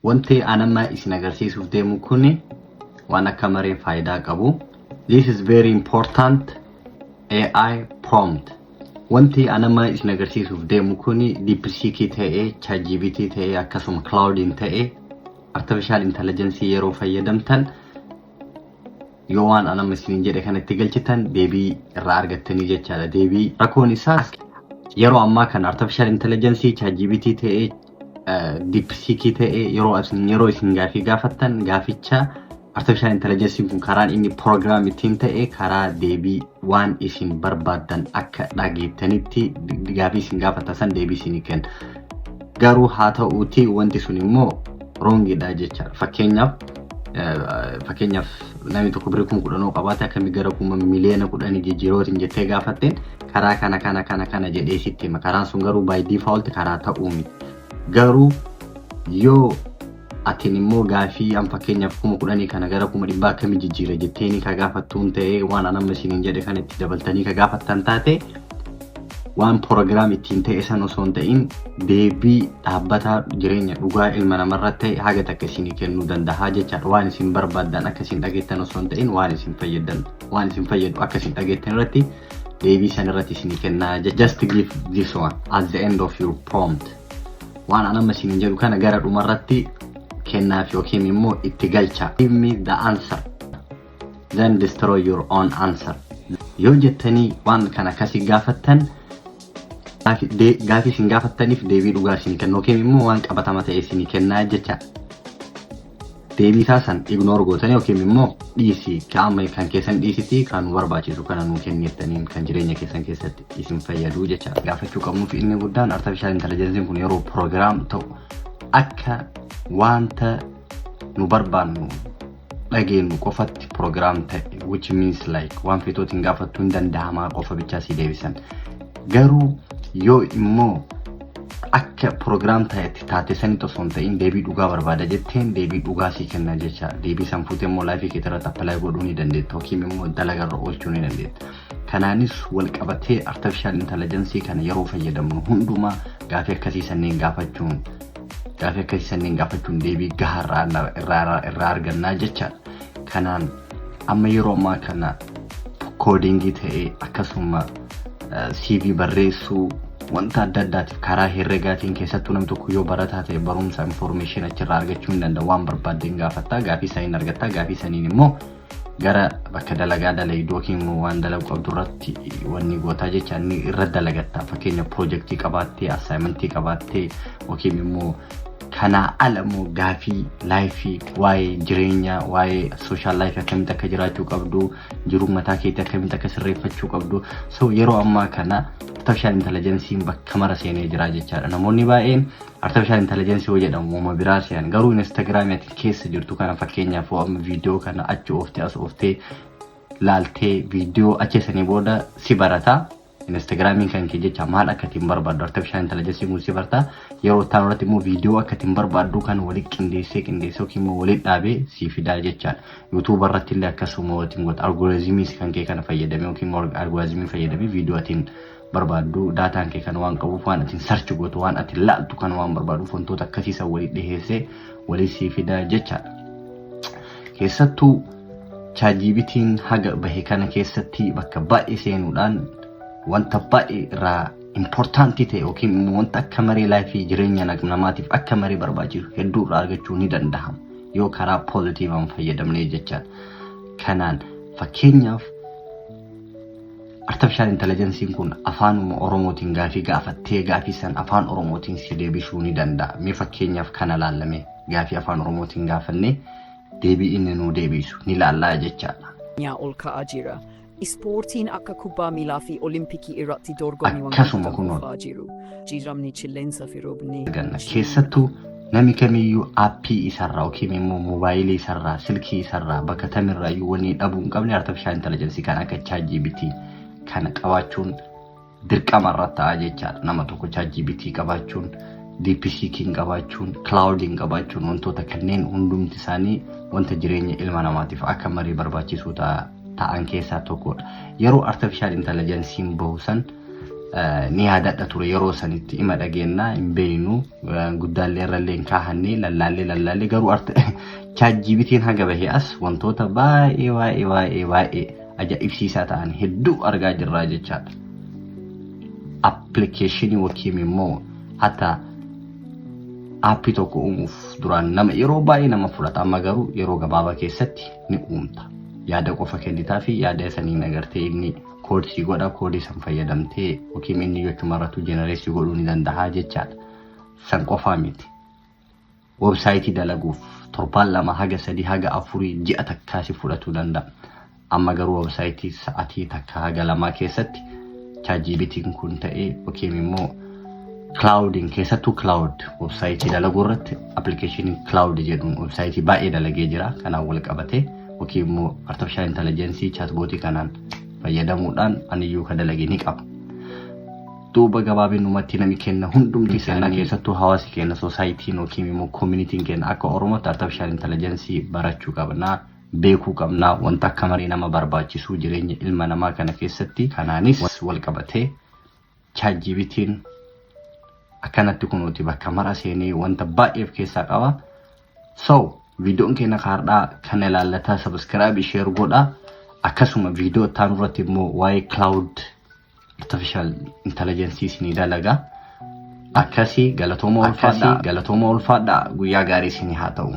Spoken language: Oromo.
Wanti an amma isin agarsiisuuf deemu kun waan akka maree faayidaa qabu. This is very important AI prompt. Wanti an amma isin agarsiisuuf deemu kun DeepSeek ta'ee, ChatGPT ta'ee, akkasuma Claude ta'ee, artificial intelligence yeroo fayyadamtan yoo waan an amma isiniin jedhe kanatti galchitan deebii irraa argattanii jechaadha. Deebii rakkoon isaa yeroo ammaa kana artificial intelligence, ChatGPT ta'ee, DeepSeek ta'ee, yeroo isin gaafii gaafattan gaaficha artificial intelligence kun karaan inni program ittiin ta'e karaa deebii waan isin barbaaddan akka dhageettanitti gaafii isin gaafattan san deebii isinii kenna. Garuu haa ta'uutii wanti sun immoo wrongidha jechaadha. Fakkeenyaaf namni tokko birrii 10,000 qabaate akkamii gara 10,000,000 jijjiirootiin jettee gaafatteen karaa kana kana kana kana jedhee sitti hima. Karaan sun garuu by default karaa ta'uu miti. Garuu yoo atin immoo gaafii an fakkeenyaaf 10,000 kana gara 100,000 akkamii jijjiira jetteeni ka gaafattuun ta'ee, waan an amma isiniin jedhe kan itti dabaltanii ka gaafattan taate, waan program ittiin ta'e san osoo hin ta'in deebii dhaabbataa jireenya dhugaa ilma namarra ta'e haga takka isinii kennuu danda'a jechaadha. Waan isin barbaaddan akka isin dhageettan osoo hin ta'in waan isin fayyadan, waan isin fayyadu akka isin dhageettan irratti deebii san irratti isinii kennaa. Just give this one at the end of your prompt. Waan an amma isiniin jedhu kana gara dhumarratti kennaaf yookiin immoo itti galcha. "Give me the answer, then destroy your own answer" yoo jettanii waan kana akkasii gaafattan, gaafii isin gaafattaniif deebii dhugaa isin kennu yookiin immoo waan qabatama ta'e isin kennaa jecha. Deebii isaa san ignore gootanii yookiin immoo dhiisii qaama kan keessan dhiisitii kan nu barbaachisu kana nuu kennettaniin kan jireenya keessan keessatti isin fayyadu jecha. Gaafachuu qabnuuf inni guddaan artificial intelligence kun yeroo program ta'u akka wanta nu barbaannu dhageenyu qofatti program ta'e, which means like waan feetootiin gaafattuu hin danda'amaa qofa bichaa si deebisan. Garuu yoo immoo akka program ta'etti taate sanitti osoo hin ta'in deebii dhugaa barbaada jetteen, deebii dhugaa sii kenna jecha. Deebii san fuutee immoo lifeii kee irratti apply godhuu ni dandeetta yookiin immoo dalagarra oolchuu ni dandeetta. Kanaanis wal qabatee artificial intelligence kana yeroo fayyadamnu hundumaa gaafii akkasii sanneen gaafachuun deebii gahaa irraa argannaa jechaadha. Kanaan amma yeroo ammaa kana codingii ta'ee, akkasuma CV barreessuu, wanta adda addaatiif, karaa herregaatiin, keessattuu namni tokko yoo barataa ta'e barumsa information achirraa argachuu hin danda'u. Waan barbaaddeen gaafattaa, gaafii saniin argattaa, gaafii saniin immoo gara bakka dalagaa dalagdu yookiin immoo waan dalagu qabdu irratti wanni gootaa jecha inni irra dalagatta. Fakkeenya projectii qabaattee, assignmentii qabaattee, yookiin immoo kanaa ala immoo gaafii lifeii, waa'ee jireenyaa, waa'ee social lifeii, akkamitti akka jiraachuu qabdu, jiruu mataa keetii akkamitti akka sirreeffachuu qabdu. So yeroo ammaa kana artificial intelligencein bakka mara seenee jira jechaadha. Namoonni baay'een artificial intelligence yoo jedhamu uuma biraa se'an. Garuu Instagramii ati keessa jirtu kana, fakkeenyaaf amma viidiyoo kana achi ooftee as ooftee laaltee, viidiyoo achi sanii booda si barataa. Instagramiin kan kee jecha maal akka ittiin barbaaddu artificial intelligence kun si bartaa. Yeroo ta'an irratti immoo viidiyoo akka ittiin barbaaddu kan walitti qindeessee qindeessee yookiin immoo walitti dhaabee si fidaa jechaadha. YouTube irratti illee akkasuma waliin godha. Algorithmii kan kee kana fayyadamee yookiin immoo algorithmii fayyadamee viidiyoo atiin barbaaddu dataan kee kan waan qabuuf, waan atiin search gootu, waan atiin laaltu kan waan barbaaduuf, wantoota akkasiisan walitti dhiheessee walitti sii fidaa jechaadha. Keessattuu ChatGPT'n haga bahe kana keessatti bakka baay'ee seenuudhaan wanta baay'ee irraa importantii ta'e yookiin immoo wanta akka maree lifeii jireenya namaatiif akka maree barbaachisu hedduu irraa argachuu ni danda'ama yoo karaa positiveaan fayyadamnee jechaadha. Kanaan fakkeenyaaf artificial intelligencein kun afaanuma Oromootiin gaafii gaafattee gaafii san afaan Oromootiin si deebisuu ni danda'a. Mee fakkeenyaaf kana laallamee gaafii afaan Oromootiin gaafannee deebii inni nuu deebisu ni laallaa jechaadha. Ol ka'aa jira. Ispoortiin akka kubbaa miilaa fi Olimpikii irratti dorgommiiwwan Akkasuma gurguddaa kunoo. dhufaa jiru. Jijjiiramni qilleensaa fi roobni. Arganna. Keessattuu namni kamiyyuu appii isarraa yookiin immoo moobaayilii isarraa, silkii isarraa, bakka tamirraa iyyuu wanni dhabuu hin qabne artificial intelligence kan akka ChatGPT kana qabaachuun dirqama irra ta'a jechaadha. Nama tokko ChatGPT qabaachuun, DeepSeekiin qabaachuun, Claudeiin qabaachuun, wantoota kanneen hundumti isaanii wanta jireenya ilma namaatiif akka marii barbaachisuu ta'an keessaa tokkodha. Yeroo artificial intelligencein bahu san Ni yaadadha ture, yeroo sanitti ima dhageennaa hin beeynu, guddaallee irrallee hin kaahannee, lallaallee lallaallee. Garuu ChatGPT'n haga bahee as wantoota baay'ee baay'ee baay'ee baay'ee ajaa'ibsiisaa ta'an hedduu argaa jirraa jechaadha. Application yookiin immoo hatta app tokko uumuuf duraan nama yeroo baay'ee nama fudhata, amma garuu yeroo gabaabaa keessatti ni uumta. Yaada qofa kennitaa fi yaada saniin agartee inni code sii godha, code san fayyadamtee yookiin inni jechuma irrattuu generate godhuu ni danda'a jechaadha. San qofaa miti. Website dalaguuf torbaan 2 haga 3 haga 4 ji'a takkaasi fudhatuu danda'a. Amma garuu website sa'atii 1 haga 2 keessatti ChatGPT'n kun ta'ee yookiin immoo Claudeiin, keessattuu Claude website dalaguu irratti application Claude jedhuun website baay'ee dalagee jira. Kanaan wal qabatee yookiin immoo artificial intelligence chatbot kanaan fayyadamuudhaan aniyyuu ka dalagee ni qaba. Duuba gabaabinumatti namni kenna hundumti isaanii, keessattuu hawaasi keenya, societyn yookiin immoo communityn keenya akka Oromootti artificial intelligence barachuu qabnaa, beekuu qabnaa, wanta akka marii nama barbaachisu jireenya ilma namaa kana keessatti. Kanaanis wal qabatee ChatGPT'n akkanatti kunuuti bakka mara seenee wanta baay'ee of keessaa qaba. So viidiyoon keenya kaardhaa kana ilaallataa, subscribe, share godhaa. Akkasuma viidiyoo itti aanu irratti immoo waa'ee Claude artificial intelligence isinii dalagaa. Akkasii, galatooma ulfaadhaa, galatooma ulfaadhaa, guyyaa gaarii isinii haa ta'u.